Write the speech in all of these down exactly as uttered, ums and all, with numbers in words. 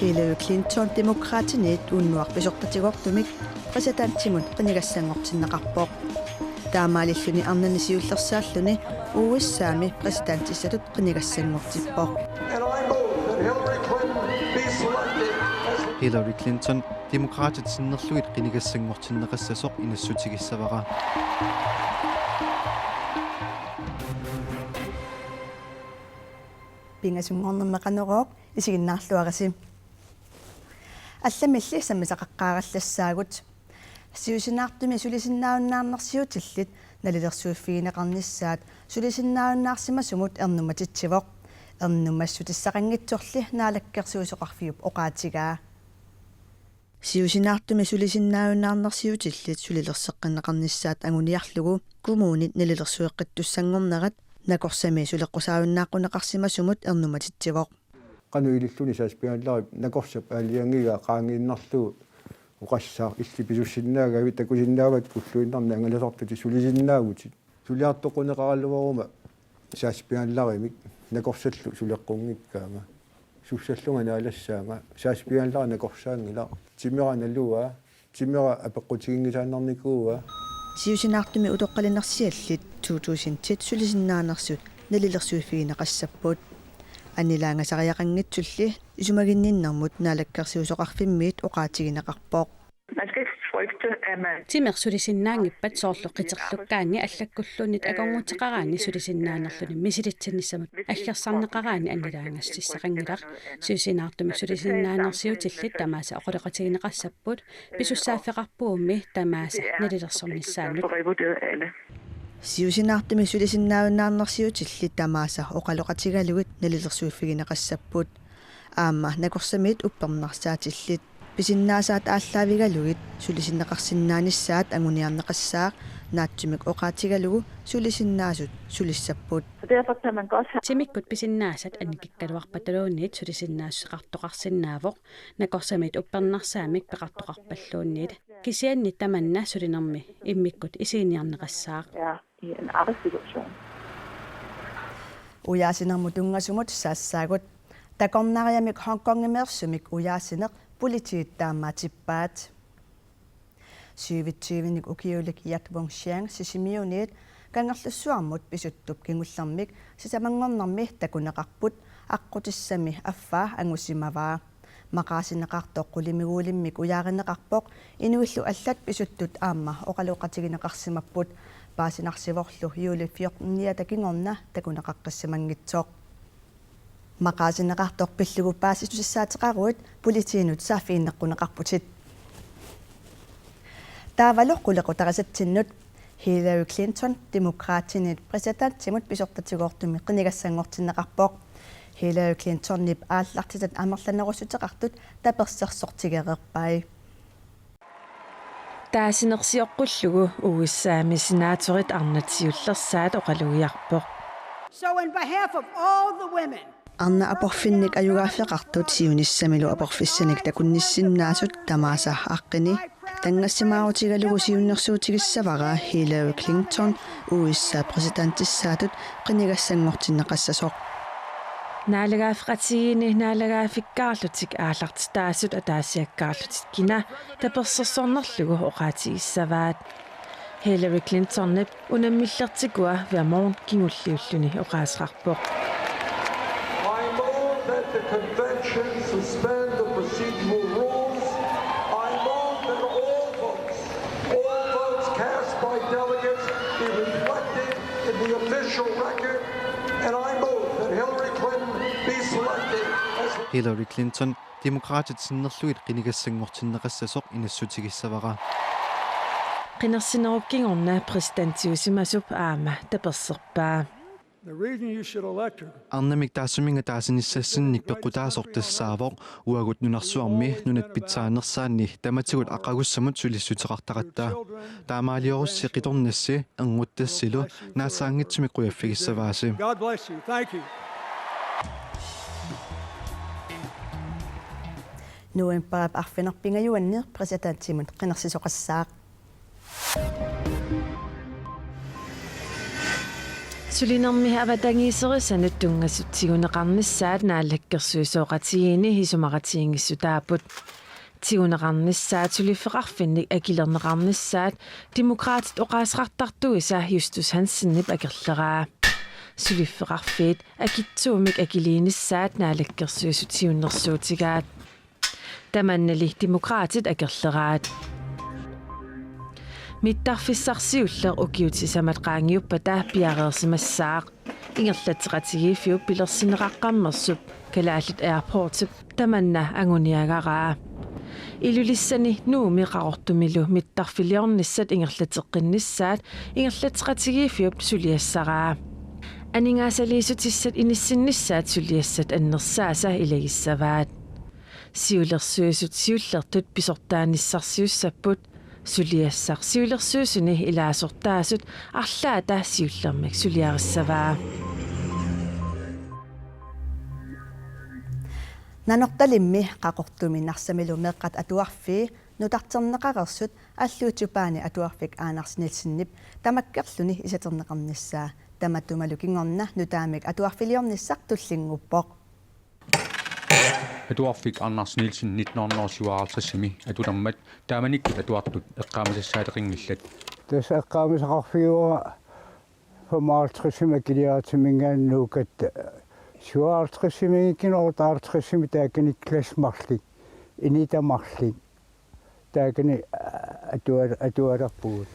Hillary Clinton Demokraatiniit unnuaq pisortatigoortumik præsidentimut qinigassanngortinneqarpoq. Taamaalilluni arnani siullersaalluni U S A-mi præsidentissatut qinigassanngortippoq. And I move that Hillary Clinton be selected as Hillary Clinton Demokraatit sinnerlugit qinigassanngortinneqassasoq inassutigissavara. Pingasunngornermi Qanorooq, isiginnaarluarisi. Allamilli sammisaqaqqaarallassaagut. Siusinaartumi sulisinnaajunnaarnersiutillit nalilersuiffigineqarnissaat sulisinnaajunnaarsimasumut ernumatitsivoq. Ernumassutissaqanngitsorli Naalakkersuisoqarfiup oqaatigaa. Siusinaartumi sulisinnaajunnaarnersiutillit sulilerseqqinneqarnissaat anguniarlugu kommunit nalilersueqqittussanngornerat nakorsami suleqqusaajunnaaqquneqarsimasumut ernumatitsivoq. Qanoq ililluni sagsbehandlerip nakorsap aalajangigaa qaangiinnarlugu oqassaaq, illit pisussinnaagavit takusinnaavatit ulluinnarni angalasartutit sulisinnaagavit. Suliartoqquneqaraluaruma sagsbehandlerimik nakorsallu suleqqunngikkaanga. Sussallunga naalassaanga, sagsbehandleri nakorsaanngilaq. Timera naluaa, timera apeqqutiginngisaannarnikuuaa. Siusinaartumi utoqqalinersiallit to tusind ti sulisinnaajunnaarnersut nalilersuiffigineqassapput. Annilaangasariaqanngitsulli isumaginninnermut Naalakkersuisoqarfimmiit oqaatigineqarpoq. Man skal ikke frygte, at man Timersulisinnaanngippat soorlu qiterlukkaanni allakkulluunniit akornuteqaraanni sulisinnaanerluni misilitsinissamut aggersarneqaraanni annilaangasussaqanngilaq. Siusinaartumi sulisinnaanersiutillit tamaasa oqaloqatigineqassapput pisussaaffeqarpugummi tamaasa nalilersornissaannut. Revurderet alle. Siusinaartumi sulisinnaajunnaarnersiutillit tamaasa oqaloqatigalugit nalilersuiffigineqassapput. Aamma nakorsamiit uppernarsaatillit pisinnaasaat aallaavigalugit sulisinneqarsinnaanissaat anguniarneqassaaq naatsumik oqaatigalugu sulisinnaasut sulissapput. Så derfor kan man godt have Timikkut pisinnaasat annikikkaluarpataluunniit sulisinnaassuseqartoqarsinnaavoq nakorsamiit uppernarsaammik peqartoqarpalluunniit. Kisianni tamanna sulinermi immikkut isiginiarneqassaaq. Ja, i en arbejdssituation. Ujaasinermut tunngasumut saassaagut. Takornariamik Hongkongimeersumik ujaasineq politiit taamaatippaat. Syvogtyvenik ukiulik Yat Wung Chiang Sisimiuniit Kangerlussuarmut pisuttup kingullermik sisamanngornermi takuneqarput aqqutissami affaa angusimavaa. Maqaasineqartoq qulimiguulimmik ujaarineqarpoq, inuillu allat pisuttut aamma oqaloqatigineqarsimapput. Paasinarsivorlu juulip fjorteniata kingorna takuneqaqqissimanngitsoq. Maqaasineqartoq pillugu paasissutissaateqaruit politiinut saaffiginneqquneqarputit. Taavalu qulequtarisatsinnut. Hillary Clinton Demokraatiniit præsidentimut pisortatigoortumik qinigassanngortinneqarpoq. Hillary Clintonip aallartitat amerlanerussuteqartut tapersersortigereerpai. Taasinersioqqullugu U S A-mi senatorit arnat siullersaat oqalugiarpoq. So on behalf of all the women Arnat aporfinnik ajugaaffeqartut siunissamilu aporfissanik takunnissinnaasut tamaasa aqqini tanngassimaarutigalugu siunnersuutigissavara Hillary Clinton U S A-p præsidentissaatut qinigassanngortinneqassasoq. Naalagaaffiqatigiinni naalagaaffikkaarlutik aallartitaasut ataasiakkaarlutik kina tapersersornerlugu oqaatigissavaat. Hillary Clintonip unammillertikua Vermont kingulliulluni oqaaseqarpoq. I move that the convention suspend the procedural rules. I move that all votes, all votes cast by delegates be reflected in the official record, and I move that Hillary Clinton be selected as Hillary Clinton Demokraatit sinnerlugit qinigassanngortinneqassasoq inassutigissavara. Qinersinerup kingorna præsidentiusimasup aamma taperserpaa. The reason you should elect her Arnamik taassuminnga taasinissassinnik peqqutaasoq tassaavoq uagut nunarsuarmi nunat pitsaanersaanni tamatigut aqagussamut sulissuteqartaratta. Taamaaliorussi qitornassi, ernuttassilu naassaanngitsumik qujaffigissavaasi. God bless you. Thank you. Novembarip arfineq-pingajuanni præsidentimut qinersisoqassaaq. Sulinermi avatangiiserisanut tunngasut tiguneqarnissaat naalakkersuisooqatigiinni isumaqatigiinngissutaapput. Tiguneqarnissaat suliffeqarfinnik akilerneqarnissaat Demokraatit oqaaseqartartuisa Justus Hansenip akerleraa. Suliffeqarfiit akitsuummik akiliinissaat naalakkersuisut siunnersuutigaat. Tamannali Demokraatit akerleraat. Mittarfissarsiulleq ukiut sisamat qaangiuppata piareersimassaaq. Ingerlatseqatigiiffiup pilersinneqaqqammersup Kalaallit Airportsip tamanna anguniagaraa. Ilulissani Nuummi Qaqortumilu mittarfiliornissat ingerlateqqinnissaat ingerlatseqatigiiffiup suliassaraa. Aningaasaliissutissat inissinnissaat suliassat annersaasa ilagissavaat. Siulersuisut siullertut pisortaanissarsiussapput, suliassaq siulersuisuni ilaasortaasut arlaata siullermik suliarissavaa. Nanortalimmi Qaqortumi Narsamilu meeqqat atuarfii nutarterneqareersut Alluitsup Paani Atuarfik Anders Nielsenip tamakkerluni isaterneqarnissaa. Tamatumalu kingorna nutaamik atuarfiliornissaq tullinnguuppoq. Atuarfik Anders Nielsen nitten hundrede syvoghalvtredsimi atulermat taamanikkut atuartut eqqaamasassaaleqinngillat. Tassa eqqaamasaqarfigaara femoghalvtredsimi akiliaratiminngaanniit nuukkatta. Syvoghalvtredsimiikkini otteoghalvtredsimi taakani klassemarluk, initamarluk. Taakani, aa, atua-, atualerpugut.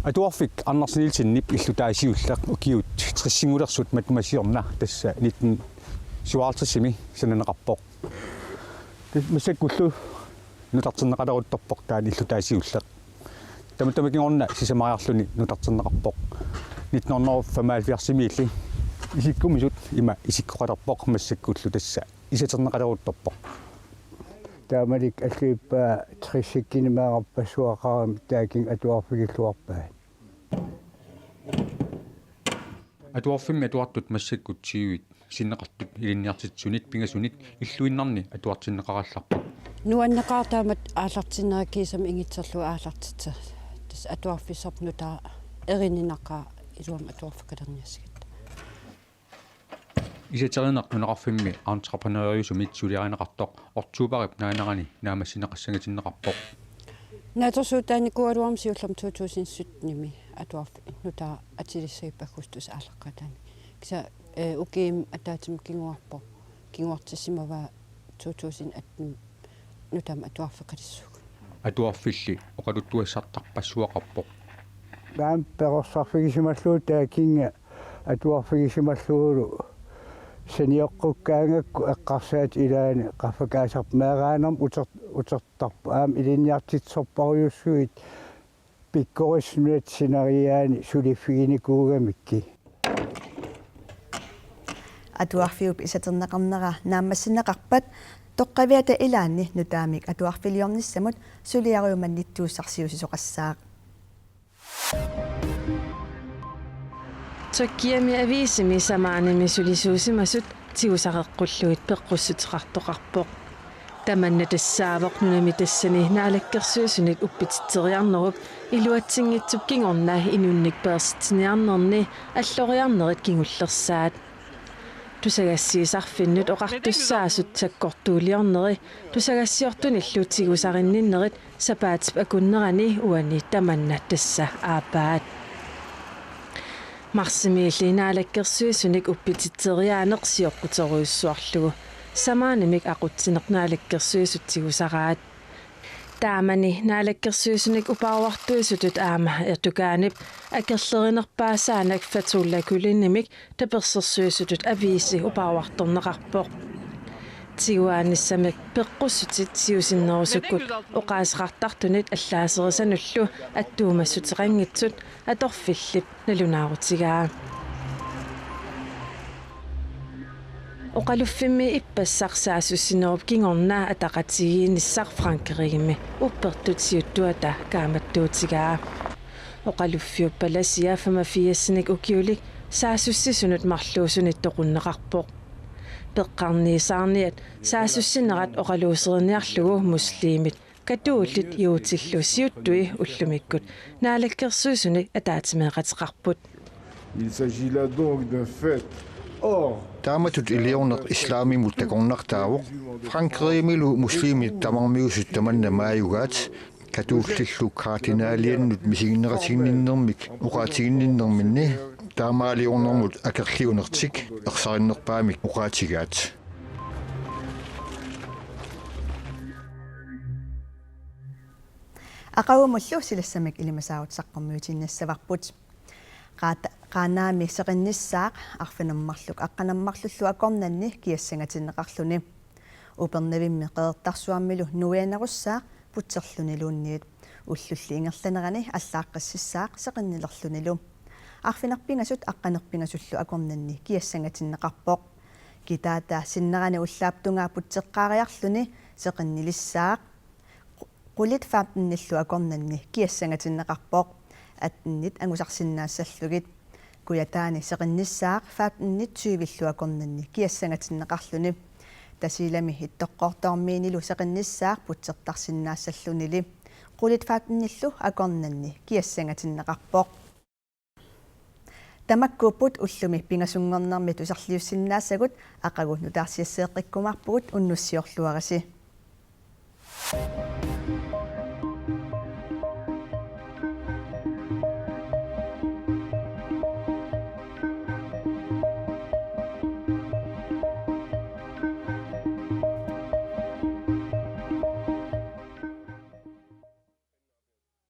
Atuarfik Anders Nielsenip illutaa siulleq ukiut tressinngulersut matuma siorna tassa nitten syvoghalvtredsimi sananeqarpoq. Tassa massakkullu nutarterneqaleruttorpoq taanna illutaa siulleq. Tamatuma kingorna sisamariarluni nutarterneqarpoq. Nitten hundrede femoghalvfjerdsimiilli isikkumisut ima isikkoqalerpoq massakkullu tassa isaterneqaleruttorpoq. Taamanikkut alluippaa tressikkinik meerarpassuaqarami taakani atuarfigilluarpaat. Atuarfimmi atuartut massakkut tyvit sinneqartut ilinniartitsisunit pingasunit illuinnarni atuartinneqarallarput. Nuanneqaaq taamatut aallartinnera kiisami ingitserlugu aallartitseq. Tassa atuarfissarput nutaaq erininaqaaq iluamik atuarfeqalerniassagatta. Isaterineq nunaqarfimmi entreprenøriusumik suliarineqartoq oktoberip naanerani naammassineqassangatinneqarpoq. Naatsorsuutaanikuugaluarama siullermik to tusind syttenimi atuarfik nutaaq atilissagipput aggustip aallaqqaataani. Kisianni, eh, ukiumut ataatsimut kinguarpoq. Kinguartissimavaa to tusind atten nutaamik atuarfeqalissuugut. Atuarfilli oqaluttuassartarpassuaqarpoq. Taanna perorsarfigisimallugu taakani atuarfigisimallugulu sanioqqukkaangakku eqqarsaatit ilaanni qaffakaasarput meeraanermik uter-, utertarput aamma ilinniartitsisorpassuit pikkorissuit sineriaani suliffiginikuugamikkit. Atuarfiup isaterneqarnera naammassineqarpat toqqaviata ilaanni nutaamik atuarfiliornissamut suliariumannittuussarsiuisoqassaaq. Tyrkiami aviisimi Zamanimi sulisuusimasut tigusareqqullugit peqqussuteqartoqarpoq. Tamanna tassaavoq nunami tassani naalakkersuisunit uppititseriarnerup iluatsinngitsup kingorna inunnik peersitsiniarnerni alloriarnerit kingullersaat. Tusagassiisarfinnut oqartussaasut sakkortuuliorneri tusagassiortunillu tigusarinninnerit sapaatip akunnerani uani tamanna tassa aappaat. Marsimiilli naalakkersuisunik uppititseriaaneq sioqquterujussuarlugu Zamanimik aqutsineq naalakkersuisut tigusaraat. Taamani naalakkersuisunik upaaruartuisutut aamma Erdoganip akerlerinerpaasaanak Fethullah Gülenimik tapersersuisutut aviisi upaaruartorneqarpoq. Tiguaanissamik peqqussutit siusinnerusukkut oqaaseqartartunit allaaserisanullu attuumassuteqanngitsut atorfillip nalunaarutigaa. Oqaluffimmi ippassaq saassussinerup kingorna ataqatigiinnissaq Frankrigimi uppertut siuttuata kaammattuutigaa. Oqaluffiup palasia femogfirsinik ukiulik saassussisunut marluusunit toqunneqarpoq. Peqqarniisaarniat saassussinerat oqaluuseriniarlugu muslimit katuulit juutillu siuttui ullumikkut naalakkersuisuni ataatsimeeqateqarput. Il s'agit là donc d'un fait hors Taamatut iliorneq islamimut takornartaavoq. Frankrigimilu muslimit tamarmiusut tamanna maajugaat. Katuullillu kardinaliannut misiginneqatiginninnermik oqaatiginninnerminni taamaaliornermut akerliunertik ersarinnerpaamik oqaatigaat. Aqagumullu silassamik ilimasaarut saqqummiutiinnassavarput. Qaata-, Qaanaami seqinnissaaq arfineq-marluk aqqaneq-marlullu akornanni kiassangatinneqarluni. Upernavimmi Qeqertarsuarmilu nuianerussaaq putserluniluunniit. Ullulli ingerlanerani allaaqqississaaq seqinnilerlunilu. Arfineq-pingasut aqqaneq-pingasullu akornanni kiassangatinneqarpoq. Kitaataa sinnerani ullaap tungaa putseqqaariarluni seqinnilissaaq. Qulit femtenillu akornanni kiassangatinneqarpoq, attenit angusarsinnaassallugit. Kujataani seqinnissaaq femtenit tyvillu akornanni kiassangatinneqarluni. Tasiilami Ittoqqortoormiinilu seqinnissaaq putsertarsinnaassallunili. Qulit femtenillu akornanni kiassangatinneqarpoq. Tamakkuupput ullumi pingasunngornermi tusarliussinnaasagut. Aqagu nutaarsiasseeqqikkumaarpugut, unnussiorluarisi.